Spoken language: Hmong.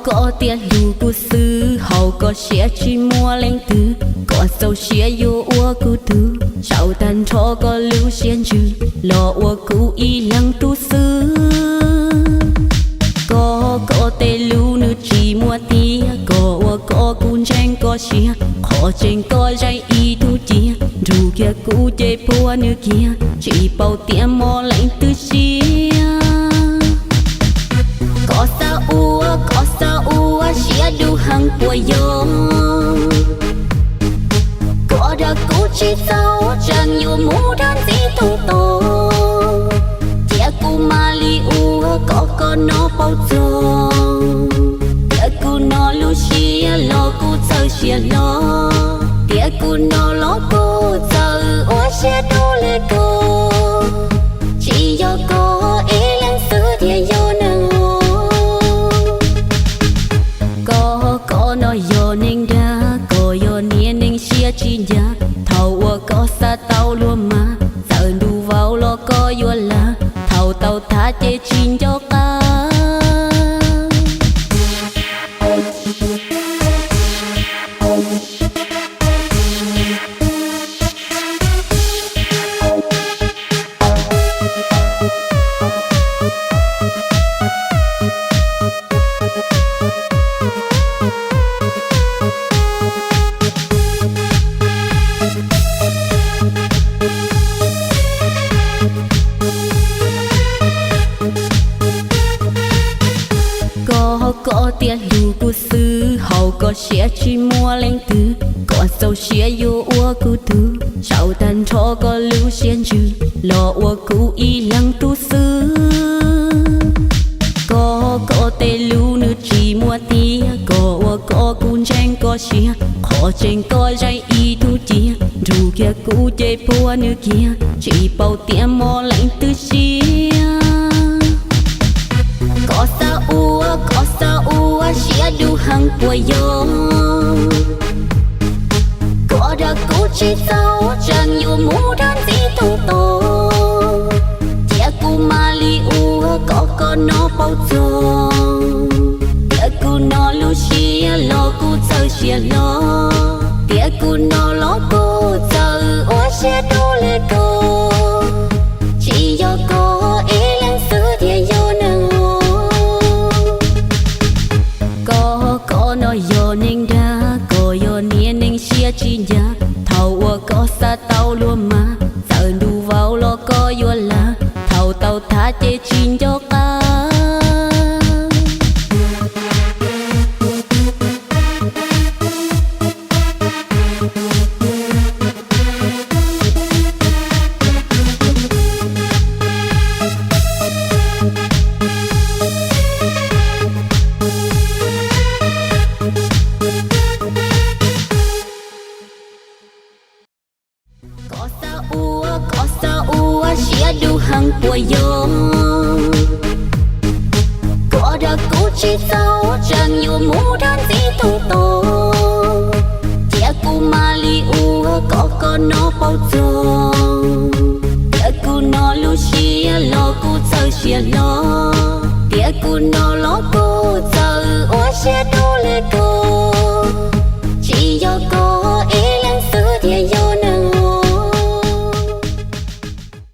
Koj tias hlub kuv xwb, hauv koj siab tsis muaj leej twg, koj txaus siab yuav ua kuv tug, zaum tag nrho koj lub siab ntsws los ua kuv ib leeg tub xwb. Koj, koj tej lus nws tsis muaj tiag, koj ua koj kuv ntseeg koj siab, qhov tseeb koj zaim ib tug cia, nrug kiag kuv ces puag nws kiag, tsis paub tias mob leej twg siab. Koj xav ua, koj xav ua, siab dub heev puas yog? Koj dag kuv tsis txaus, tseem yuav mus dag ntxiv tug tod, cia kuv mam li ua kom koj noj paus txog. Tias kuv noj lub siab los kuv txawj siab hlo, tias kuv noj los kuv txawj ua siab dub li koj, tsis yog koj ib leeg xwb thiaj yog neeg. Koj, koj no yog neeg dag, koj yog niag neeg siab tsis ncaj, thaum uas koj xav tau luag mas, txawm ntuj vau los koj yuav lag, thaum tau tham ces tsis nco qab. Koj, koj tias hlub kuv xwb, hauv koj siab tsis muaj leej twg, koj txaus siab yuav ua kuv tug, zaum tag nrho koj lub siab ntsws los ua kuv ib leeg tub xwb. Koj, koj tej lus nws tsis muaj tiag, koj ua koj kuv ntseeg koj siab, qhov tseeb koj zaim ib tug cia, nrug kiag kuv ces puag nws kiag, tsis paub tias mob leej twg siab. Koj xav ua, koj xav ua, siab dub heev puas yog? Koj dag kuv tsis txaus, tseem yuav mus dag ntxiv tug tod, cia kuv mam li ua kom koj noj paus txog. Tias kuv noj lub siab los kuv txawj siab hlo, tias kuv noj los kuv txawj ua siab dub li koj, tsis yog koj ib leeg xwb thiaj yog neeg. Koj, koj no yog neeg dag, koj yog niag neeg siab tsis ncaj, thaum uas koj xav tau luag mas, txawm ntuj vau los koj yuav lag, thaum tau tham ces tsis nco qab. Koj xav ua, koj xav ua, siab dub heev puas yog? Koj dag kuv tsis txaus, tseem yuav mus dag ntxiv tug tod, cia kuv mam li ua kom koj noj paus txog. Tias kuv noj lub siab los kuv txawj siab hlo, tias kuv noj los kuv txawj ua siab dub li koj,